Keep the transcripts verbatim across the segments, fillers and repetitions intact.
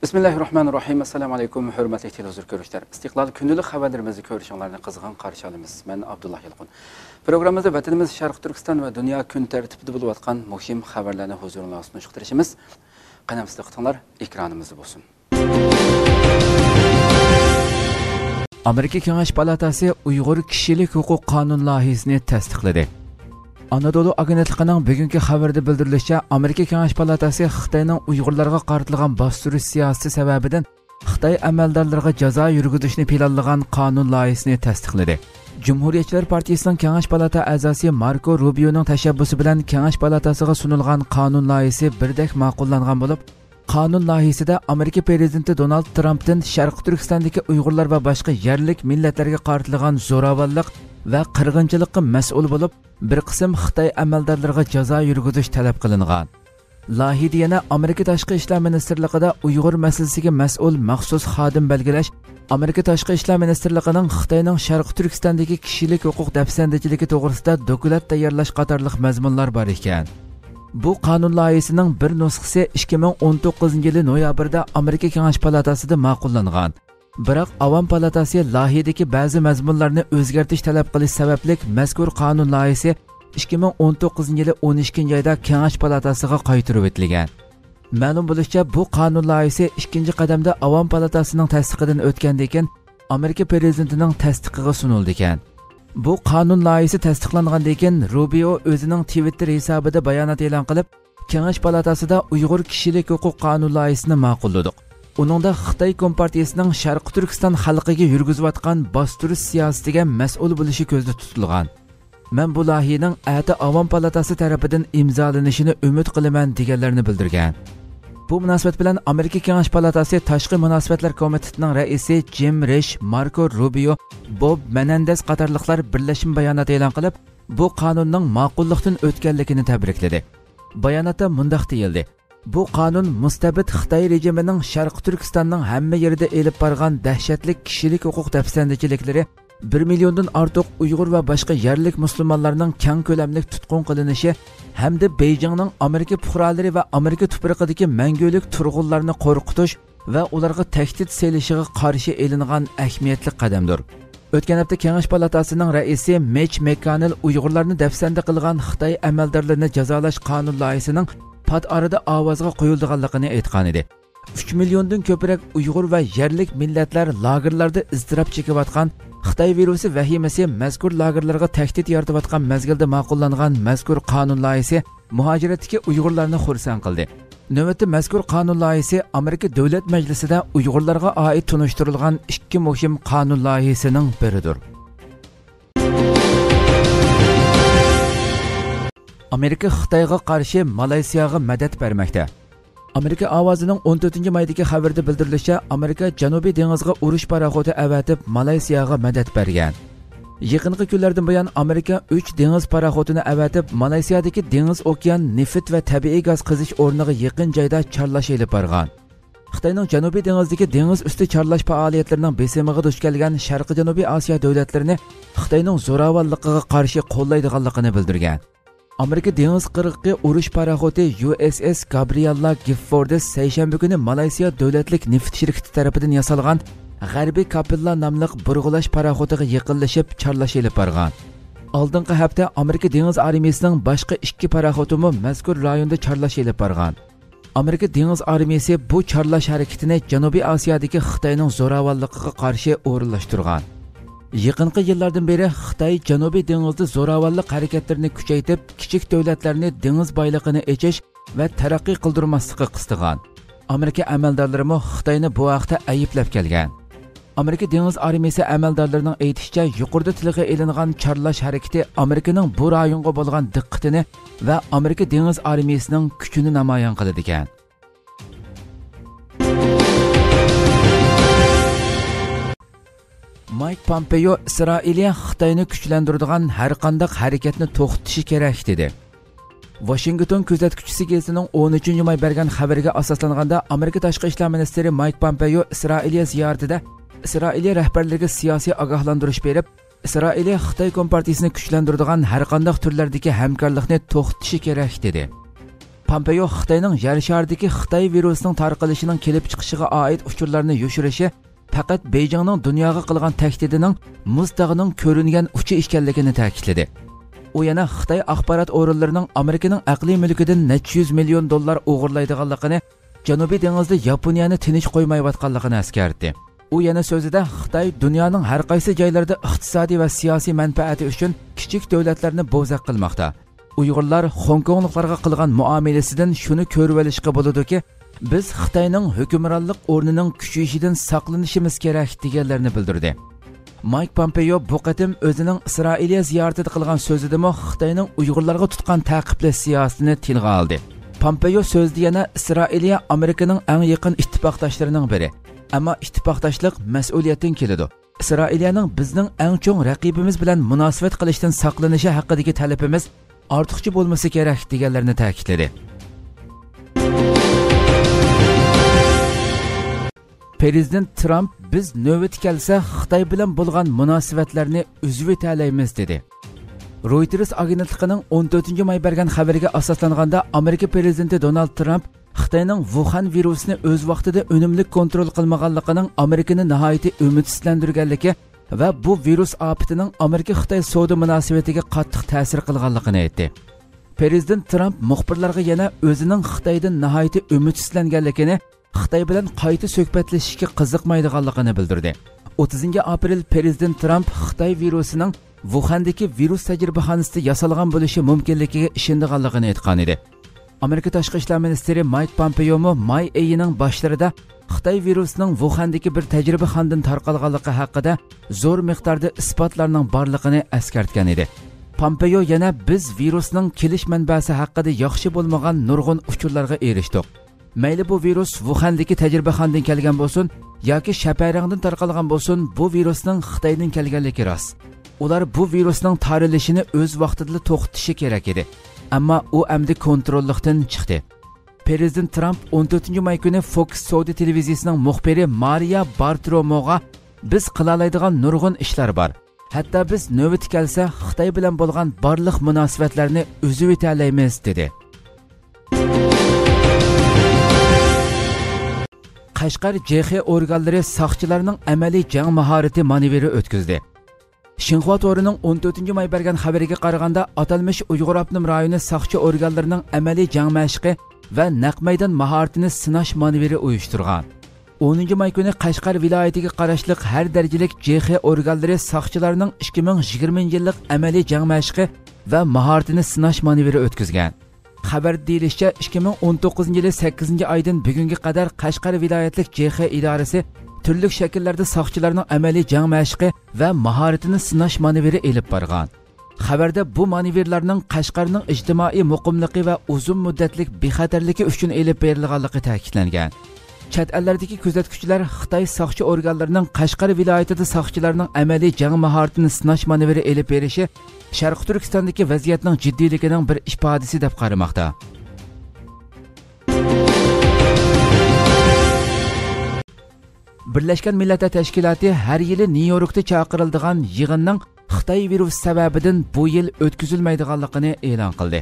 بىسمىللاھىررەھمانىررەھىم. ئەسسالامۇ ئەلەيكۇم، ھۆرمەتلىك تېلېۋىزور كۆرۈشلەر. ئىستىقلال كۈندىلىك خەۋەرلىرىمىزنى كۆرۈشۈڭلارنى قىزغىن قارشى ئالىمىز. مەن ئابدۇللا يالقۇن. پروگراممىمىزدا ۋەتىنىمىز شەرقىي تۈركىستان ۋە دۇنيا كۈن تەرتىپىدە بولۇۋاتقان مۇھىم خەۋەرلەرنى ھۇزۇرۇڭلارغا سۇنۇشقا تىرىشىمىز. قېنى، دىققىتىڭلار ئېكرانىمىزدا بولسۇن. ئامېرىكا كېڭەش پالاتاسى ئۇيغۇر كىشىلىك ھوقۇق قانۇن لايىھىسىنى تەستىقلىدى. ئانادولۇ ئاگېنتلىقىنىڭ بۈگۈنكى خەۋىرىدە بىلدۈرۈلۈشىچە، ئامېرىكا كېڭەش پالاتاسى خىتاينىڭ ئۇيغۇرلارغا قارىتىلغان باستۇرۇش سىياسىتى سەۋەبىدىن خىتاي ئەمەلدارلىرىغا جازا يۈرگۈزۈشنى پىلانلىغان قانۇن لايىھىسىنى تەستىقلىدى. جۇمھۇرىيەتچىلەر پارتىيىسىنىڭ كېڭەش پالاتا ئەزاسى ماركو روبىيونىڭ تەشەببۇسى بىلەن كېڭەش پالاتاسىغا سۇنۇلغان قانۇن لايىھىسى بىردەك ماقۇللانغان بولۇپ، قانۇن لايىھىسىدە ئامېرىكا پىرېزىدېنتى دونالد ترامپتىن شەرقىي تۈركىستاندىكى ئۇيغۇرلار ۋە باشقا يەرلىك مىللەتلەرگە قارىتىلغان زوراۋانلىق ۋە قىرغىنچىلىققا مەسئۇل بولۇپ، بىر قىسىم خىتاي ئەمەلدارلىرىغا جازا يۈرگۈزۈش تەلەپ قىلىنغان. لايىھىدە يەنە ئامېرىكا تاشقى ئىشلار مىنىستىرلىقىدا ئۇيغۇر مەسىلىسىگە مەسئۇل مەخسۇس خادىم بەلگىلەش، ئامېرىكا تاشقى ئىشلار مىنىستىرلىقىنىڭ خىتاينىڭ شەرقىي تۈركىستاندىكى كىشىلىك ھوقۇق دەپسەندىچىلىكى توغرىسىدا دوكلات تەييارلاش قاتارلىق مەزمۇنلار بار ئىكەن. بۇ قانۇن لايىھىسىنىڭ بىر نۇسخىسى ئىككى مىڭ ئون توققۇزىنچى يىلى نويابىردا ئامېرىكا كېڭەش پالاتاسىدا ماقۇللانغان. بىراق ئاۋام پالاتاسى لايىھىدىكى بەزى مەزمۇنلارنى ئۆزگەرتىش تەلەپ قىلىش سەۋەبلىك مەزكۇر قانۇن لايىھىسى ئىككى مىڭ ئون توققۇزىنچى يىلى ئون ئىككىنچى ئايدا كېڭەش پالاتاسىغا قايتۇرۇۋېتىلگەن. مەلۇم بولۇشىچە، بۇ قانۇن لايىھىسى ئىككىنچى قەدەمدە ئاۋام پالاتاسىنىڭ تەستىقىدىن ئۆتكەندىن كېيىن، ئامېرىكا پىرېزىدېنتىنىڭ تەستىقىغا سۇنۇلىدىكەن. بۇ قانۇن لايىھىسى تەستىقلانغاندىن كېيىن، روبىيو ئۆزىنىڭ تىۋىتتېر ھېسابىدا بايانات ئېلان قىلىپ، كېڭەش پالاتاسىدا ئۇيغۇر كىشىلىك ھوقۇق قانۇن لايىھىسىنى ماقۇللىدۇق. ئۇنىڭدا خىتاي كومپارتىيىسىنىڭ شەرقىي تۈركىستان خەلقىگە يۈرگۈزۈۋاتقان باستۇرۇش سىياسىتىگە مەسئۇل بولۇشى كۆزدە تۇتۇلغان. مەن بۇ لايىھىنىڭ ئەتە ئاۋام پالاتاسى تەرىپىدىن ئىمزالىنىشىنى ئۈمىد قىلىمەن، دېگەنلەرنى بىلدۈرگەن. بۇ مۇناسىۋەت بىلەن ئامېرىكا كېڭەش پالاتاسى تاشقى مۇناسىۋەتلەر كومىتېتىنىڭ رەئىسى جىم رىش، ماركو روبىيو، بوب مېنەندېز قاتارلىقلار بىرلەشمە بايانات ئېلان قىلىپ، بۇ قانۇننىڭ ماقۇللۇقتىن ئۆتكەنلىكىنى تەبرىكلىدى. باياناتتا مۇنداق دېيىلدى: بۇ قانۇن مۇستەبىت خىتاي رېجىمىنىڭ شەرقىي تۈركىستاننىڭ ھەممە يېرىدە ئېلىپ بارغان دەھشەتلىك كىشىلىك ھوقۇق دەپسەندىچىلىكلىرى، بىر مىليوندىن ئارتۇق ئۇيغۇر ۋە باشقا يەرلىك مۇسۇلمانلارنىڭ كەڭ كۆلەملىك تۇتقۇن قىلىنىشى ھەمدە بېيجىڭنىڭ ئامېرىكا پۇقرالىرى ۋە ئامېرىكا تۇپرىقىدىكى مەڭگۈلۈك تۇرغۇنلارنى قورقۇتۇش ۋە ئۇلارغا تەھدىت سېلىشىغا قارشى ئېلىنغان ئەھمىيەتلىك قەدەمدۇر. ئۆتكەن ھەپتە كېڭەش پالاتاسىنىڭ رەئىسى مىچ مەككانېل ئۇيغۇرلارنى دەپسەندە قىلغان خىتاي ئەمەلدارلىرىنى جازالاش قانۇن لايىھىسىنىڭ پات ئارىدا ئاۋازغا قويۇلىدىغانلىقىنى ئېيتقانىدى. ئۈچ مىليوندىن كۆپرەك ئۇيغۇر ۋە يەرلىك مىللەتلەر لاگېرلاردا ئىزتىراپ چېكىۋاتقان، خىتاي ۋىرۇسى ۋەھىمىسى مەزكۇر لاگېرلارغا تەھدىت يارىتىۋاتقان مەزگىلدە ماقۇللانغان مەزكۇر قانۇن لايىھىسى مۇھاجىرەتتىكى ئۇيغۇرلارنى خۇرسەن قىلدى. نۆۋەتتە مەزكۇر قانۇن لايىھىسى ئامېرىكا دۆلەت مەجلىسىدە ئۇيغۇرلارغا ئائىت تونۇشتۇرۇلغان ئىككى مۇھىم قانۇن لايىھىسىنىڭ بىرىدۇر. ئامېرىكا خىتايغا قارشى مالايسىياغا مەدەت بەرمەكتە. ئامېرىكا ئاۋازىنىڭ ئون تۆتىنچى مايدىكى خەۋىرىدە بىلدۈرۈلۈشىچە، ئامېرىكا جەنۇبىي دېڭىزغا ئۇرۇش پاراخوتى ئەۋەتىپ، مالايسىياغا مەدەت بەرگەن. يېقىنقى كۈنلەردىن بۇيان، ئامېرىكا ئۈچ دېڭىز پاراخوتىنى ئەۋەتىپ، مالايسىيادىكى دېڭىز ئوكيان نېفىت ۋە تەبىئىي گاز قېزىش ئورنىغا يېقىن جايدا چارلاش ئېلىپ بارغان. خىتاينىڭ جەنۇبىي دېڭىزدىكى دېڭىز ئۈستى چارلاش پائالىيەتلىرىنىڭ بېسىمىغا دۇچ كەلگەن شەرقىي جەنۇبىي ئاسىيا دۆلەتلىرىنى خىتاينىڭ زوراۋانلىقىغا قارشى قوللايدىغانلىقىنى بىلدۈرگەن. ئامېرىكا دېڭىز قىرغىقى ئۇرۇش پاراخوتى يۇ ئېس ئېس گابرىياللا گىففوردىس سەيشەنبە كۈنى مالايسىيا دۆلەتلىك نېفىت شىركىتى تەرىپىدىن ياسالغان غەربىي كاپىللا ناملىق بۇرغىلاش پاراخوتىغا يېقىنلىشىپ چارلاش ئېلىپ بارغان. ئالدىنقى ھەپتە ئامېرىكا دېڭىز ئارمىيىسىنىڭ باشقا ئىككى پاراخوتىمۇ مەزكۇر رايوندا چارلاش ئېلىپ بارغان. ئامېرىكا دېڭىز ئارمىيىسى بۇ چارلاش ھەرىكىتىنى جەنۇبىي ئاسىيادىكى خىتاينىڭ زوراۋانلىقىغا قارشى ئورۇنلاشتۇرغان. يېقىنقى يىللاردىن بېرى خىتاي جەنۇبىي دېڭىزدا زوراۋانلىق ھەرىكەتلىرىنى كۈچەيتىپ، كىچىك دۆلەتلەرنى دېڭىز بايلىقىنى ئېچىش ۋە تەرەققىي قىلدۇرماسلىققا قىستىغان. ئامېرىكا ئەمەلدارلىرىمۇ خىتاينى بۇ ھەقتە ئەيىبلەپ كەلگەن. ئامېرىكا دېڭىز ئارمىيىسى ئەمەلدارلىرىنىڭ ئېيتىشىچە، يۇقىرىدا تىلغا ئېلىنغان چارلاش ھەرىكىتى ئامېرىكىنىڭ بۇ رايونغا بولغان دىققىتىنى ۋە ئامېرىكا دېڭىز ئارمىيىسىنىڭ كۈچىنى نامايان قىلىدىكەن. مايك پامپېيو ئىسرائىلىيە خىتاينى كۈچلەندۈرىدىغان ھەرقانداق ھەرىكەتنى توختىتىشى كېرەك، دېدى. ۋاشىنگتون كۆزەتكۈچىسى گېزىتىنىڭ ئون ئۈچىنچى ماي بەرگەن خەۋىرىگە ئاساسلانغاندا، ئامېرىكا تاشقى ئىشلار مىنىستىرى مايك پامپېيو ئىسرائىلىيە زىيارىتىدە ئىسرائىلىيە رەھبەرلىرىگە سىياسىي ئاگاھلاندۇرۇش بېرىپ، ئىسرائىلىيە خىتاي كومپارتىيىسىنى كۈچلەندۈرىدىغان ھەرقانداق تۈرلەردىكى ھەمكارلىقنى توختىتىشى كېرەك، دېدى. پامپېيو خىتاينىڭ يەر شارىدىكى خىتاي ۋىرۇسىنىڭ تارقىلىشىنىڭ كېلىپ چىقىشىغا ئائىت ئۇچۇرلارنى يوشۇرۇشى پەقەت بېيجىڭنىڭ دۇنياغا قىلغان تەھدىتىنىڭ مۇز تاغنىڭ كۆرۈنگەن ئۇچى ئىكەنلىكىنى تەكىتلىدى. ئۇ يەنە خىتاي ئاخبارات ئورۇنلىرىنىڭ ئامېرىكىنىڭ ئەقلىي مۈلكىدىن نەچچە يۈز مىليون دوللار ئوغرىلايدىغانلىقىنى، جەنۇبىي دېڭىزدا ياپونىيەنى تىنچ قويمايۋاتقانلىقىنى ئەسكەرتتى. ئۇ يەنە سۆزىدە خىتاي دۇنيانىڭ ھەر قايسى جايلىرىدا ئىقتىسادىي ۋە سىياسىي مەنپەئەتى ئۈچۈن كىچىك دۆلەتلەرنى بوزەك قىلماقتا. ئۇيغۇرلار خوڭكوڭلۇقلارغا قىلغان مۇئامىلىسىدىن شۇنى كۆرۈۋېلىشقا بولىدۇكى، بىز خىتاينىڭ ھۆكۈمرانلىق ئورنىنىڭ كۈچىيىشىدىن ساقلىنىشىمىز كېرەك، دېگەنلەرنى بىلدۈردى. مايك پامپېيو بۇ قېتىم ئۆزىنىڭ ئىسرائىلىيە زىيارىتىدە قىلغان سۆزىدىمۇ خىتاينىڭ ئۇيغۇرلارغا تۇتقان تەقىبلەش سىياسىتىنى تىلغا ئالدى. پامپېيو سۆزىدە يەنە ئىسرائىلىيە ئامېرىكىنىڭ ئەڭ يېقىن ئىتتىپاقداشلىرىنىڭ بىرى، ئەمما ئىتتىپاقداشلىق مەسئۇلىيەتتىن كېلىدۇ. ئىسرائىلىيەنىڭ بىزنىڭ ئەڭ چوڭ رەقىبىمىز بىلەن مۇناسىۋەت قىلىشتىن ساقلىنىشى ھەققىدىكى تەلىپىمىز ئارتۇقچە بولمىسا كېرەك، دېگەنلىرىنى تەكىتلىدى. پىرېزىدېنت ترامپ، بىز نۆۋىتى كەلسە خىتاي بىلەن بولغان مۇناسىۋەتلەرنى ئۈزۈۋېتەلەيمىز، دېدى. رويتېرس ئاگېنتلىقىنىڭ ئون تۆتىنچى ماي بەرگەن خەۋىرىگە ئاساسلانغاندا، ئامېرىكا پىرېزىدېنتى دونالد ترامپ خىتاينىڭ ۋۇخەن ۋىرۇسىنى ئۆز ۋاقتىدا ئۈنۈملۈك كونترول قىلمىغانلىقىنىڭ ئامېرىكىنى ناھايىتى ئۈمىدسىزلەندۈرگەنلىكى ۋە بۇ ۋىرۇس ئاپىتىنىڭ ئامېرىكا-خىتاي سودا مۇناسىۋىتىگە قاتتىق تەسىر قىلغانلىقىنى ئېيتتى. پىرېزىدېنت ترامپ مۇخبىرلارغا يەنە ئۆزىنىڭ خىتايدىن ناھايىتى ئۈمىدسىزلەنگەنلىكىنى، خىتاي بىلەن قايتا سۆھبەتلىشىشكە قىزىقمايدىغانلىقىنى بىلدۈردى. ئوتتۇزىنچى ئاپرېل پىرېزىدېنت ترامپ خىتاي ۋىرۇسىنىڭ ۋۇخەندىكى ۋىرۇس تەجرىبىخانىسىدا ياسالغان بولۇشى مۇمكىنلىكىگە ئىشىنىدىغانلىقىنى ئېيتقانىدى. ئامېرىكا تاشقى ئىشلار مىنىستىرى مايك پامپېيومۇ ماي ئېيىنىڭ باشلىرىدا خىتاي ۋىرۇسىنىڭ ۋۇخەندىكى بىر تەجرىبىخانىدىن تارقالغانلىقى ھەققىدە زور مىقداردا ئىسپاتلارنىڭ بارلىقىنى ئەسكەرتكەن ئىدى. پامپېيو يەنە، بىز ۋىرۇسنىڭ كېلىش مەنبەسى ھەققىدە ياخشى بولمىغان نۇرغۇن ئۇچۇرلارغا ئېرىشتۇق. مەيلى بۇ ۋىرۇس ۋۇخەندىكى تەجرىبىخانىدىن كەلگەن بولسۇن ياكى شەپەرەڭدىن تارقالغان بولسۇن، بۇ ۋىرۇسنىڭ خىتايدىن كەلگەنلىكى راست. ئۇلار بۇ ۋىرۇسنىڭ تارىلىشىنى ئۆز ۋاقتىدىلا توختىتىشى كېرەك ئىدى. ئەمما ئۇ ئەمدى كونتروللۇقتىن چىقتى. پىرېزىدېنت ترامپ ئون تۆتىنچى ماي كۈنى فوكس سودا تېلېۋىزىيىسىنىڭ مۇخبىرى مارىيا بارتروموغا، بىز قىلالايدىغان نۇرغۇن ئىشلار بار. ھەتتا بىز نۆۋىتى كەلسە خىتاي بىلەن بولغان بارلىق مۇناسىۋەتلەرنى ئۈزۈۋېتەلەيمىز، دېدى. قەشقەر جې خې ئورگانلىرى ساقچىلارنىڭ ئەمەلىي جەڭ ماھارىتى مانېۋىرى ئۆتكۈزدى. شىنخۇا تورىنىڭ ئون تۆتىنچى ماي بەرگەن خەۋىرىگە قارىغاندا، ئاتالمىش ئۇيغۇر ئاپتونوم رايونى ساقچى ئورگانلىرىنىڭ ئەمەلىي جەڭ مەشقى ۋە نەق مەيدان ماھارىتىنى سىناش مانېۋىرى ئۇيۇشتۇرغان. ئونىنچى ماي كۈنى قەشقەر ۋىلايىتىگە قاراشلىق ھەر دەرىجىلىك جې خې ئورگانلىرى ساقچىلارنىڭ ئىككى مىڭ يىگىرمىنچى يىللىق ئەمەلىي جەڭ مەشقى ۋە ماھارىتىنى سىناش مانېۋىرى ئۆتكۈزگەن. خەۋەردە دېيىلىشىچە، ئىككى مىڭ ئون توققۇزىنچى يىلى سەككىزىنچى ئايدىن بۈگۈنگە قەدەر قەشقەر ۋىلايەتلىك جې خې ئىدارىسى تۈرلۈك شەكىللەردە ساقچىلارنىڭ ئەمەلىي جەڭ مەشقى ۋە ماھارىتىنى سىناش مانېۋىرى ئېلىپ بارغان. خەۋەردە بۇ مانېۋىرلارنىڭ قەشقەرنىڭ ئىجتىمائىي مۇقىملىقى ۋە ئۇزۇن مۇددەتلىك بىخەتەرلىكى ئۈچۈن ئېلىپ بېرىلغانلىقى تەكىتلەنگەن. چەت ئەللەردىكى كۆزەتكۈچىلەر خىتاي ساقچى ئورگانلىرىنىڭ قەشقەر ۋىلايىتىدە ساقچىلارنىڭ ئەمەلىي جەڭ ماھارىتىنى سىناش مانېۋىرى ئېلىپ بېرىشى شەرقىي تۈركىستاندىكى ۋەزىيەتنىڭ جىددىيلىكىنىڭ بىر ئىپادىسى دەپ قارىماقتا. بىرلەشكەن مىللەتلەر تەشكىلاتى ھەر يىلى نيۇ يوركتا چاقىرىلىدىغان يىغىننىڭ خىتاي ۋىرۇسى سەۋەبىدىن بۇ يىل ئۆتكۈزۈلمەيدىغانلىقىنى ئېلان قىلدى.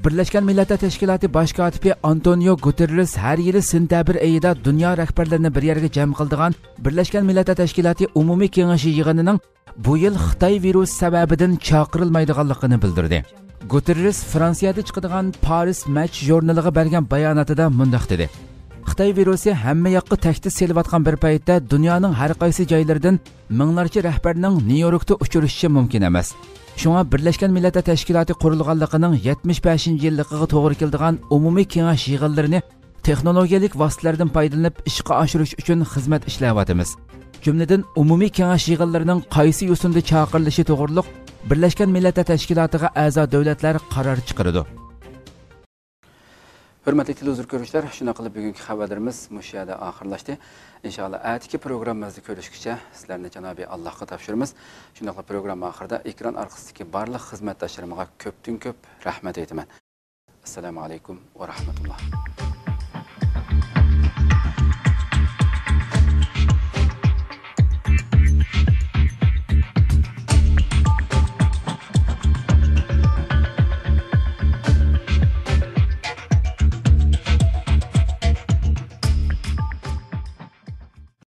بىرلەشكەن مىللەتلەر تەشكىلاتى باش كاتىپى ئانتونىيو گۇتېررېس ھەر يىلى سېنتەبىر ئېيىدا دۇنيا رەھبەرلىرىنى بىر يەرگە جەم قىلىدىغان بىرلەشكەن مىللەتلەر تەشكىلاتى ئومۇمىي كېڭىشى يىغىنىنىڭ بۇ يىل خىتاي ۋىرۇسى سەۋەبىدىن چاقىرىلمايدىغانلىقىنى بىلدۈردى. گۇتېررېس فرانسىيەدە چىقىدىغان پارىس مەچ ژۇرنىلىغا بەرگەن باياناتىدا مۇنداق دېدى: خىتاي ۋىرۇسى ھەممە ياققا تەھدىت سېلىۋاتقان بىر پەيتتە، دۇنيانىڭ ھەر قايسى جايلىرىدىن مىڭلارچە رەھبەرنىڭ نيۇ يوركتا ئۇچرىشىشى مۇمكىن ئەمەس. شۇڭا بىرلەشكەن مىللەتلەر تەشكىلاتى قۇرۇلغانلىقىنىڭ يەتمىش بەشىنچى يىللىقىغا توغرا كېلىدىغان ئومۇمىي كېڭەش يىغىنلىرىنى تېخنولوگىيەلىك ۋاسىتىلەردىن پايدىلىنىپ ئىشقا ئاشۇرۇش ئۈچۈن خىزمەت ئىشلەۋاتىمىز. جۈملىدىن ئومۇمىي كېڭەش يىغىنلىرىنىڭ قايسى يوسۇندا چاقىرىلىشى توغرۇلۇق بىرلەشكەن مىللەتلەر تەشكىلاتىغا ئەزا دۆلەتلەر قارار چىقىرىدۇ. ھۆرمەتلىك تېلېۋىزور كۆرۈشلەر، شۇنداق قىلىپ بۈگۈنكى خەۋەرلىرىمىز مۇشۇ يەردە ئاخىرلاشتى. ئىنشائاللا، ئەتىكى پروگراممىمىزدا كۆرۈشكىچە سىلەرنى جانابى ئاللاھقا تاپشۇرىمىز. شۇنداقلا پروگرامما ئاخىرىدا ئېكران ئارقىسىدىكى بارلىق خىزمەتداشلىرىمغا كۆپتىن كۆپ رەھمەت ئېيتىمەن. ئەسسالامۇ ئەلەيكۇم ۋە رەھمەتۇللاھ.